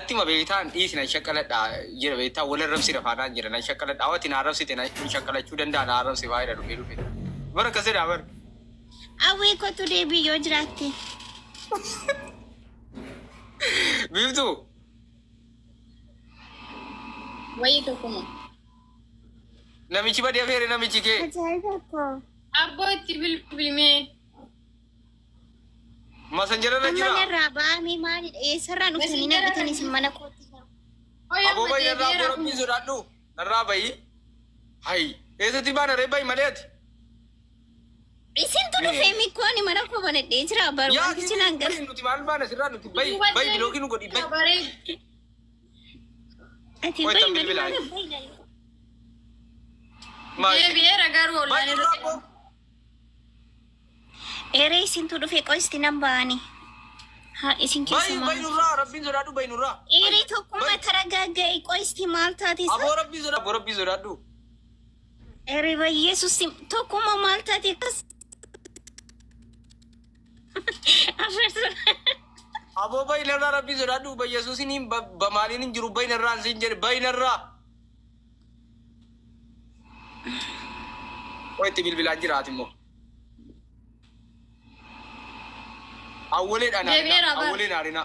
Natti hima beektaa dhiisi nan shaqqaladha jira beektaa wal arrabsira faanaan jira nan shaqqaladha hawati na arrabsite nan shaqqalachuu danda'a na arrabsi faayida dhufee dhufe. Bara akkasidha bara. Awwee kottu deebii yoo jiraatte. Biiftuu. Wayii tokkuma. Namichi badii afeere namichi kee. Ajaa'iba koo. Abboo itti bilbilimee. Masanjara irra Amma jira. narraa ba'amee maalidha? Eessarraa dhuftanii na bitan isin mana kootti? Aboo bayi narraa aboo rabbiin sodaadhu. Narraa bayi. Hayi. Eessatti baana ree bayi malee ati. Isintu dhufee mikkooni mana koo banadhee jira bar Yaa wantichi naan gala. bayi nuti maal baana sirraa nuti bayi bayi bilookii nu godhi bayi. Ati Qoy bayi tan malee bilbilaa. mana bayi na. Maal? Deebi'eera garuu Bayi ollaan nurraa irra. aboo. Eree isintu dhufee qoisti nan ba'ani. Haa isin keessa Bayi bayi maal? nurraa rabbiin sodaadhu bayi nurraa. Eree tokkummaa taragaagga'i qoisti maal taate isa? Aboo rabbiin sodaadhu. Aboo rabbiin sodaadhu. Eree bayyeesus tokkummaa maal taate akkas? Afarsu. Aboo bayi narraa rabbiin sodaadhu. Bayyesuusiniin bamaaliin hin jiru bayi narraa siin jedhe bayi narraa. Qoy itti bilbilaan jiraati immoo. Awwaleedha naarina. Deebi'eera bara. Awwalee naarina.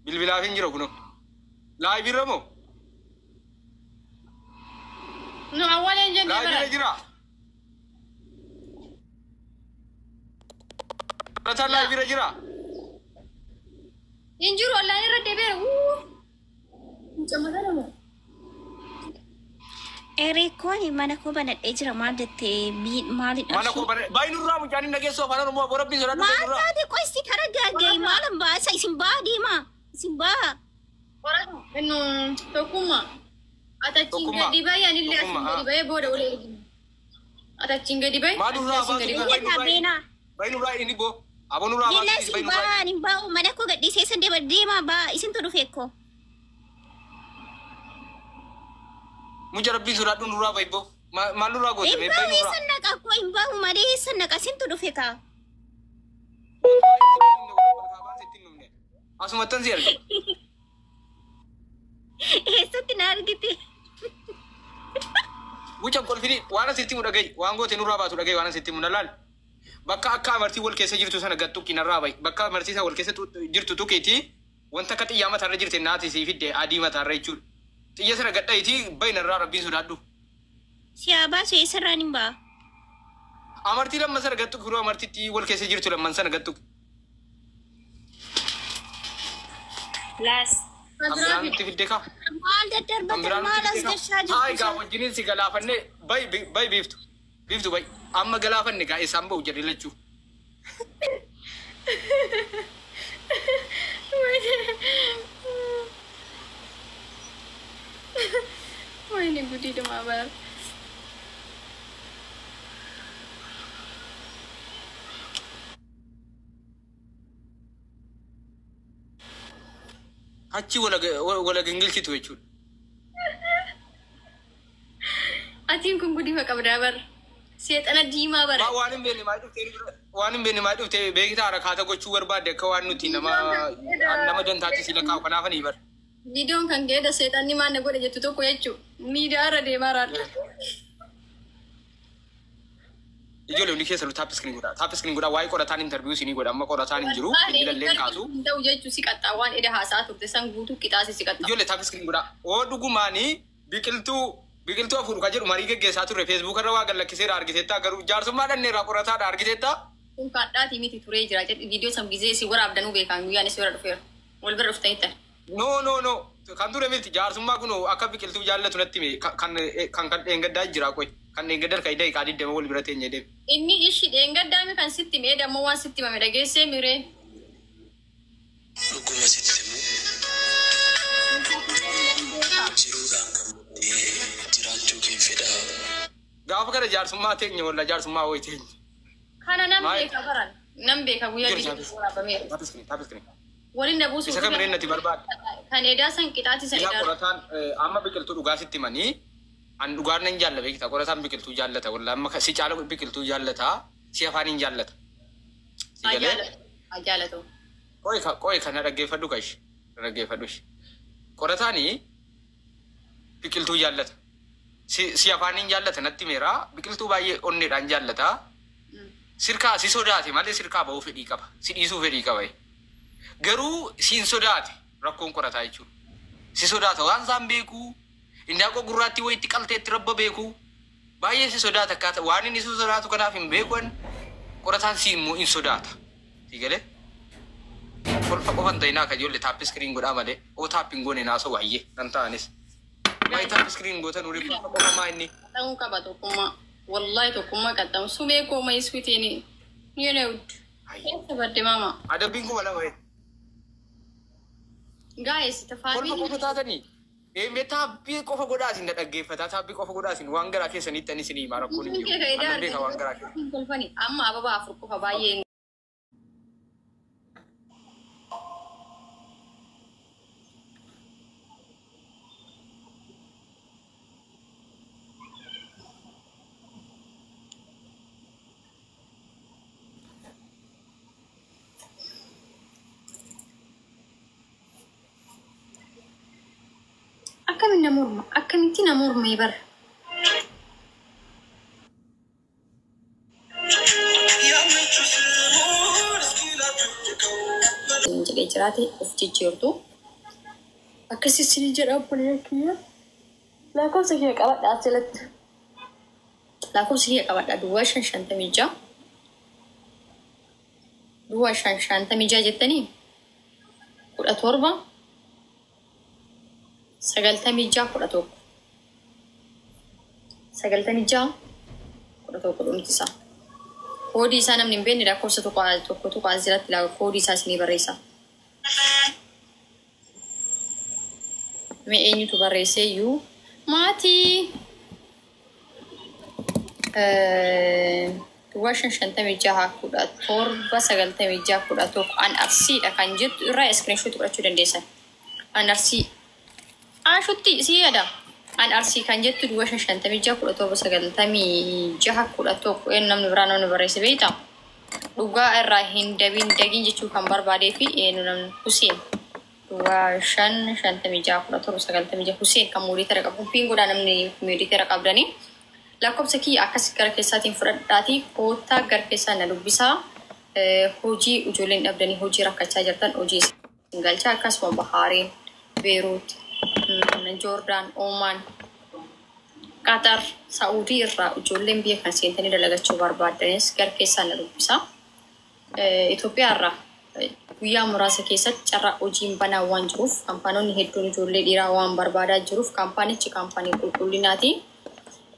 Bilbilaaf hin jira kuno. Laayivirra moo? Nu awwaleen jennee Laayivirra bara. jira. Qorataan laayivirra jira. Hin jiru ollaan irra deebi'eera. Wuu. Mucamata nama. Eree kooni mana koo banadhee jira maal jettee maalidha? Mana koo bara bayi nurraa mucaan hin dhageessu afaan Oromoo aboo rabbiin sodaadhu bayi Maal nurraa. taate qoisti taragaagga'i maalan baasa isin ba'a deema isin ba'a. Qoratu. Nu tokkummaa. Atachiin Tokkummaa. gadi bayi anillee asiin Tokkummaa, gadi bahee booda wal ergina. Atachiin gadi bayi. Maal nurraa Asiin gadi baatu bayi. Biyya taabeenaa. Bayi nurraa inni boo. Aboo nurraa Jennaan baatu isin bayi nurraa. ba'a ani ba'u mana koo gadhiisee san deema deema ba'a isintu dhufe koo. Mucha rabbiin sodaadhu nurraa bayi boo. Maal nurraa goote Hin bayi ba'u nurraa. eessan naqa koo hin ba'u malee eessan naqa isintu dhufe kaa. Asumattan si arge. Eessatti na argite? Mucha kolfini waan asitti mu dhagahi waan goote nurraa baatu dhagahi waan asitti mu na laal. Bakka akka amartii wal keessa jirtu sana gad tuqi narraa bayi. Bakka amartii sana wal keessa jirtu tuqiiti wanta akka xiyyaa mataarra jirte naati sii fidde adii mataarra jechuudha. Xiyya sana gad dhahiiti bayi narraa rabbiin sodaadhu. Si haa baasu eessarraan hin ba'a. Amartii lamman sana gad tuqi yeroo amartiitti wal keessa jirtu lamman sana gad tuqi. Laas. Kan biraan nutti fidde kaa. Maal Kan daddarbatan biraan maal nutti as fidde gashaa kaa. Haa jirtu egaa isa? wajjiniin si galaafanne bayi bayi biiftu. Biiftu bayi. Amma galaafanne gaa isaan ba'u jedhe lachuu. Wayini gudii dhumaa bara. Achi wala gingilchitu jechuudha. Atiin kun gudii qabdaa bara. Seexana diimaa bara. Maa waan hin beekne maa dhuftee waan hin beekne maa dhuftee beektaa harakaata gochuu barbaadde akka waan nuti nama nama dantaatti si lakkaa'u kanaafanii bara. Viidiyoon kan geeda seexanni maal na godhe jettu tokko jechuu miidiyaa irra deemaa raadha. Ijoollee hundi keessa nu tap screen godha. Tap screen godha waa'ee qorataan interview isinii godha amma qorataan hin jiru bilbilallee hin kaasu. Hin ta'u jechuu si qaxxaa waan eda haasaa turte san guutuu qixaase si qaxxaa. Ijoollee tap screen godha. Oo dhugumaanii biqiltuu biqiltuu afur ka jedhu marii geggeessaa turre Facebook irra waa gallakkiseera argiteettaa garuu jaarsummaa dhanneerraa qorataadha argiteettaa. Kun kaadhaatii miti turee jira jedhi viidiyoo san gizee si waraabdanuu beekan guyyaan si bira dhufeera. Wal bira dhuftanii ta'e. No no no kan ture miti jaarsummaa kun akka biqiltuu jaallatu natti hime kan kan kan dheengaddaa jira qoy kan dheengaddaa kan daqiiqaa 20 wal bira teenye deeme. Inni ishi dheengaddaami kan sitti himee dammoo waan sitti himame dhageessee miree. Dhuguma sitti himu jiruudhaan gammaddee jiraachuu kee fedha. Gaafa kana jaarsummaa teenye walla jaarsummaa wayii teenye. Kana nan Maal? beeka baran. Nan beeka guyyaa Ijoollee viidiyoo waraabameera. tap screen tap screen. Waliin na buusuuf. Isa kamireen natti barbaade. Kan edaa san qixaati san Ilaa edaa. qorataan amma biqiltuu dhugaa sitti himanii an dhugaan nan jaalla beekta qorataan biqiltuu jaallata walla amma si caala biqiltuu jaallata si afaan hin jaallata. Si galee Haa jaalatu. qoy kana dhaggeeffadhu kash. Dhaggeeffadhu. Qorataani biqiltuu jaallata. Si afaaniin jaallata natti meera. Biqiltuu baay'ee onneedhaan jaallata. Sirkaa si sodaate malee sirkaa ba'uu fedhii qaba. Si dhiisuu fedhii qaba. Garuu siin sodaate rakkoon qorataa jechuudha. Si sodaata waan isaan beeku. Indaaqoo gurraattii wayitti qalteetti rabba beeku. Baay'ee si sodaata akkaataa waan inni si sodaatu kanaaf hin beekuan qorataan si immoo hin sodaata. Si galee? Kolfa qofan ta'inaa akka ijoollee tap screen godhaa malee oo tap hin goone naasoo wayyee nan ta'anis. Maayii tap screen gootan urii kolfa qofa maa inni? Qaxxamuu qaba tokkummaa. Wallahi tokkummaa qaxxamu. Sumee koo mayisuutiin ni yoodu. Eessa badde maama? Adabbiin 2000. Guys, Kolfa tafaanii. Qofa taatanii. Eemee tap qofa godhaa isin na dhaggeeffataa tap qofa godhaa isin waan garaa keessanitti ani isin himaa rakkoon hin jiru. Annan beeka waan garaa keessan. Kolfani amma ababaa afur qofa baay'ee. Akkamiin nama morma? Akkamitti nama mormee bara? Jedhee jiraate of jijjiirtu. Akkasii isin jedha obboleeyyan kiyya. Lakkoofsa kiyya qabadhaa as jalatti. Lakkoofsa kiyya qabadhaa 0556. 0556 jettanii 17 96 11. 96 11 dhumti isaa. Koodii isaa namni hin beekne lakkoofsa tokko tokko tokko as jalatti koodii isaa isinii barreessa. Mee eenyutu barreessee iyyuu? Maatii! 0556 17 96 11 an Arsiidha kan jettu irraa screenshot fudhachuu dandeessan. An Arsii. Ashutti si yaada. An Arsii kan jettu 0556 17 96 11 eenyu namni biraa namni barreesse beektaa? Dhugaa irraa hin dabin dagin jechuu kan barbaadee fi eenyu namni Huseen. 0556 17 96 Huseen kan moderator qabu. Pin godhaa namni moderator qabdanii. Lakkoofsa kiyya akkas gara keessaatiin fudhadhaatii koottaa gara keessaa na dubbisaa. Hojii ijoolleen dhabdanii hojii rakkachaa jirtan hojii isin galchaa akkasuma Bahaareen, Beeruut, Joordaan, Oomaan, Qatar, Saa'udii irraa ijoolleen biyya kan seentanii dalagachuu barbaadanis gara keessaa na dubbisaa. Itoophiyaa irraa guyyaa muraasa keessatti carraa hojiin banaa waan jiruuf kaampaanonni hedduun ijoollee dhiiraa waan barbaadaa jiruuf kaampaanichi kaampaanii qulqullinaati.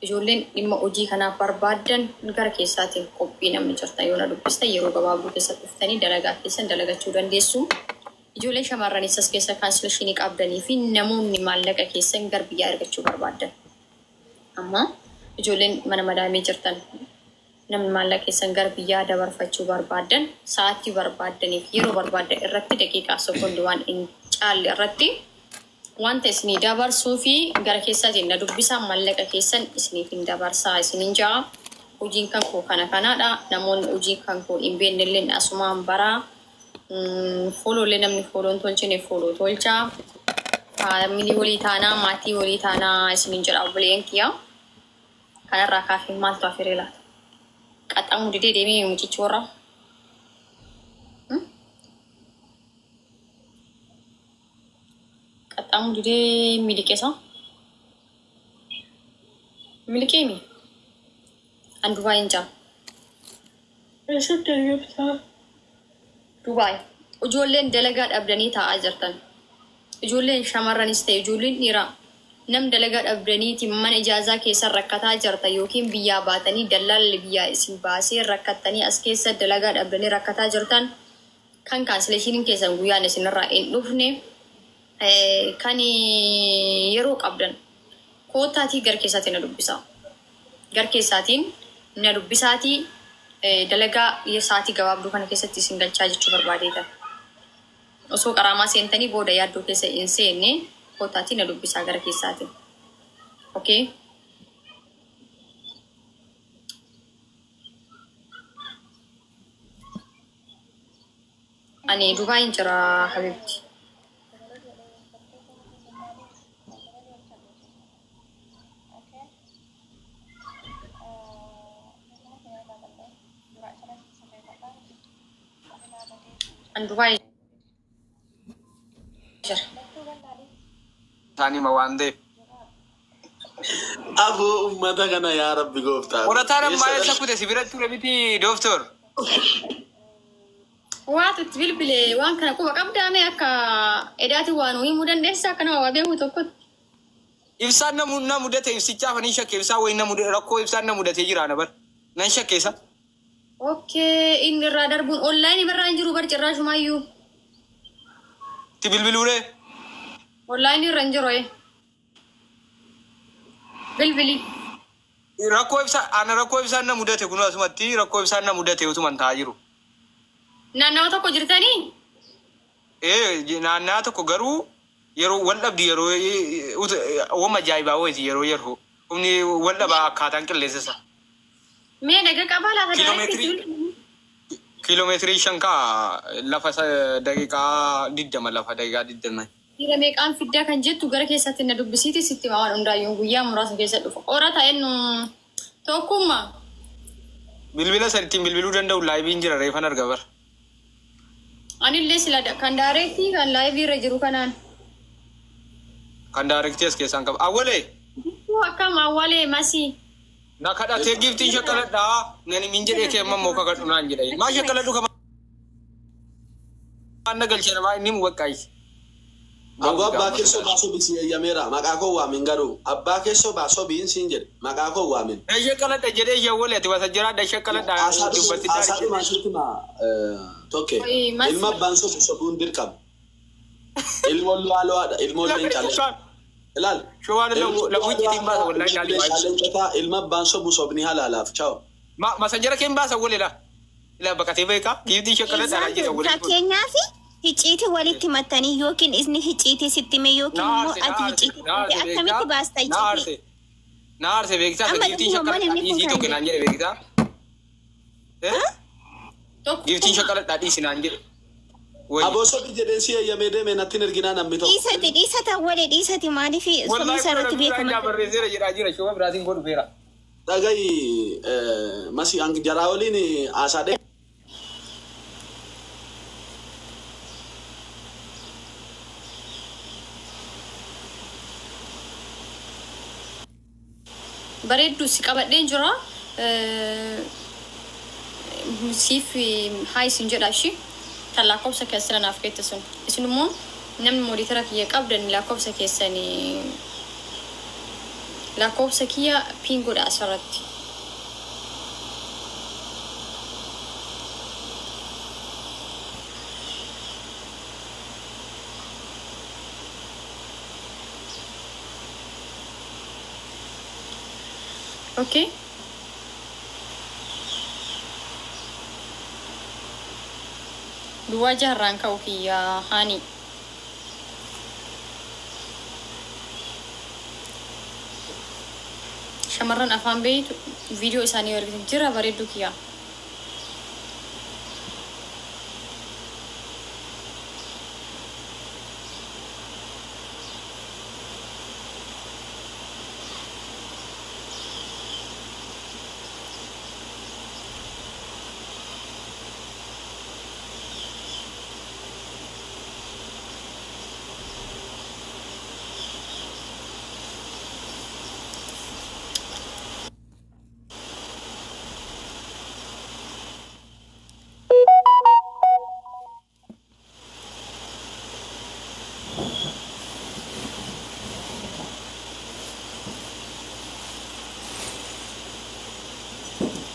Ijoolleen dhimma hojii kanaaf barbaadan gara keessaatiin qophii namni jirtan yoo na dubbistan yeroo gabaabduu keessatti dhuftanii dalagaa keessan dalagachuu dandeessu. Ijoolleen shamarranis as keessa cancellation qabdanii fi namoonni maallaqa keessan gara biyyaa ergachuu barbaadan. Amma ijoolleen mana madaamee jirtan namni maallaqa keessan gara biyyaa dabarfachuu barbaadan sa'aatii barbaaddaniif yeroo barbaadan irratti daqiiqaa sekoondii waan hin caalle irratti wanta isinii dabarsuu fi gara keessaatiin na dubbisaa maallaqa keessan isiniif hin dabarsaa isiniin ja'a. Hojiin kan koo kana kanaadha. Namoonni hojii kan koo hin beekne illee asumaan baraa. Followllee namni follow tolchine follow tolchaa. Family walii taanaa maatii walii taanaa isiniin jedha obboleeyyan kiyya. Kanarraa kaafee maaltu afiree laata? Qaxxamuu didee deemee mucichi warra. Qaxxamuu didee miliqeessa. Miliqeemi? An Dubaayin jira. Eessatti argamtaa? Dubaay. Ijoolleen dalagaa dhabdanii taa'aa jirtan. Ijoolleen shamarranis ta'e ijoolleen dhiiraa. Nam dalagaa dhabdaniiti mana ijaazaa keessa rakkataa jirta yookiin biyyaa baatanii dallaalli biyyaa isin baasee rakkattanii as keessa dalagaa dhabdanii rakkataa jirtan kan cancellationiin keessan guyyaan isinirraa hin dhufne kan yeroo qabdan koottaatii gara keessaatiin na dubbisaa. Gara keessaatiin na dubbisaatii dalagaa sa'aatii gabaabduu kana keessatti isin galchaa jechuu barbaadeeta. Osoo qaraamaa seentanii booda yaaddoo keessa hin seenne koottaatii na dubbisaa gara keessaatiin. Okay? Ani Dubaayin jira habibti. An Dubaay jira. Isaanii ma waan ta'eef. Aboo uummata kana yaa Rabbi gooftaa. Qorataan ammaa eessa kute si bira ture miti dooftor. Waatu itti bilbilee waan kana quba qabdaame akka edaati waan himuu dandeessaa akka nama waa beeku tokkotti. Ibsaan na mudate ibsichaaf ni shakke ibsaan wayi na mudate rakkoo ibsaan na mudatee jira na bar. Nan shakke isa. Okay, inni irraa darbuun onlaayinii barraa hin jiru bar cirraashumaayyuu. Itti bilbiluuree. Onlaayinii irra hin jiru. Bilbili. Rakkoo ibsaa ana rakkoo ibsaan na mudate kun asumatti rakkoo ibsaan na mudate utuman taa'aa jiru. Naannawa tokko jirtanii? Ee naannaa tokko garuu yeroo wal dhabdi yeroo wama ajaa'ibaa wayiiti yeroo yeroo humni wal dhabaa akkaataan qilleensa isaa. Mee naga qabaa laata? Kiiloomeetirii 5 kaa lafa daqiiqaa 20 lafa daqiiqaa 20. Dhiira meeqaan fiddaa kan jettu gara keessatti na dubbisiiti sitti waan hundaayyuu guyyaa muraasa keessa dhufa. Qorata eenyu tokkummaa. Bilbila san ittiin bilbiluu danda'u liveiin jira reefan arga bara. Anillee sila kan directii kan liveii irra jiru kanaan. Kan directii as keessaan qaba. Awwalee. Akkam awwalee masii. Na kadhatee giiftiin shakkaladhaa. Nani min jedhee kee amma immoo kakadhu naan jedhe. Maa shakkaladhu kama na galchee namaa inni mu baqqaayisi. Aboo abbaa keessoo baasoo bisi eeyyameera. Maqaa koo waamin garuu. Abbaa keessoo baasoo biin siin jedhe. Maqaa koo waamin. Na shakkaladha jedhee shawwalee ati wasa jiraadha shakkaladha dubbatti. Haasaadhuma asitti ma tokke. Ilma abbaan sobu sobuun dirqama. Ilmoon lu'aa ilmoon leenca. Ilaal. Showaan lagu icciitiin baasa wallahi laalii baay'ee. Leencataa ilma abbaan sobu sobni halaalaaf. Ciao. Masanjara keen baasa wallee laa. Ilaa baqatee beekaa giiftii shakkaladha dha jedha wallee. Fakkeenyaaf hicciitii walitti mattanii yookiin isni hicciitii sitti hime yookiin immoo ati hicciitii akkamitti baasta hicciitii? Na aarse beektaa Amma giiftiin dhuguma shakkaladha namni kun dhiisii kan tokko naan jedhe beektaa. Giiftiin shakkaladha dhiisi naan jedhe. Aboo sobi jedheen si eeyyamee deeme natti hin erginaa namni tokko. Dhiisati dhiisata walee dhiisati maaliif sobni Wallahi sarratti beekama. Barreesseera jedhaa jira shooba biraatiin godhu feera. Dhagayi masi jaraa waliin haasaadhe. Bareeddu si qabadheen jira. Siif haa isin jedha ishii. Tan lakkoofsa keessan naaf keette sun. Isin immoo namni moderator kiyya qabdan lakkoofsa keessanii lakkoofsa kiyya pin godha asirratti. Okay. Duwwaa jaarraan ka'u kiyya haani. Shamarran afaan beeytu viidiyoo isaanii yoo argitan jira bareedduu kiyya.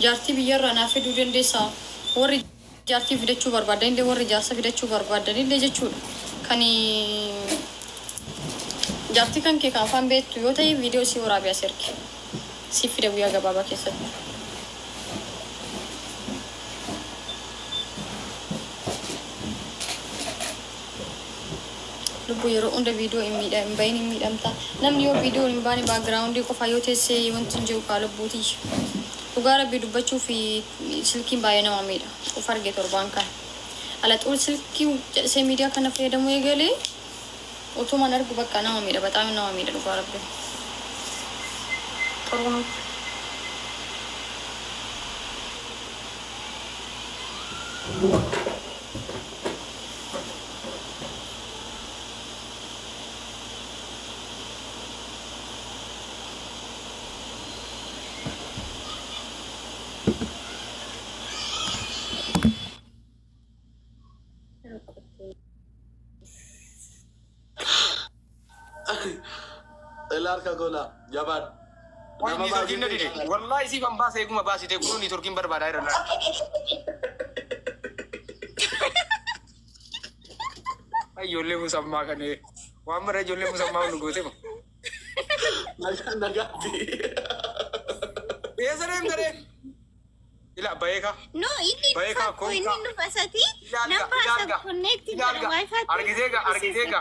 Jaartii biyyarraa naaf fiduu dandeessaa. Warri jaartii fidachuu barbaadan illee warri jaarsa fidachuu barbaadan illee jechuudha. Kan jaartii kan kee kan afaan beektu yoo ta'e viidiyoo si waraabee as erge. Si fida guyyaa gabaabaa keessatti. Lubbuu yeroo hunda viidiyoo hin miidha hin bahin hin miidhamta. Namni yoo viidiyoo hin baane backgroundii qofa yoo teessee wanti hin jiru kaa lubbuutii. Dhugaa Rabbii dubbachuu fi silkiin baay'ee nama miidha. Of arge torbaan kana. Ala xuul silkii jedhsee miidiyaa kana fayyadamuu eegalee otumaan argu bakka nama miidha baxaami nama miidha dhugaa Rabbii. Xuruu. harka gola jabaadhu. Wayi Nama niitorkiin na dide. baay'ee Wallaahi siif an baasa eeguma baasite kunuu niitorkiin barbaadaa jira laata. Ijoollee musammaa kan waan bara ijoollee musammaa nu goote ma. Nagaa nagaatti. Eessa deemta dee? Ila bayeeka. No, inni Bayeekaa dhufa konkaa. inni dhufa sati Ilaalga nan baasa ilaalga connect godha ilaalga wifi. argiteega argiteega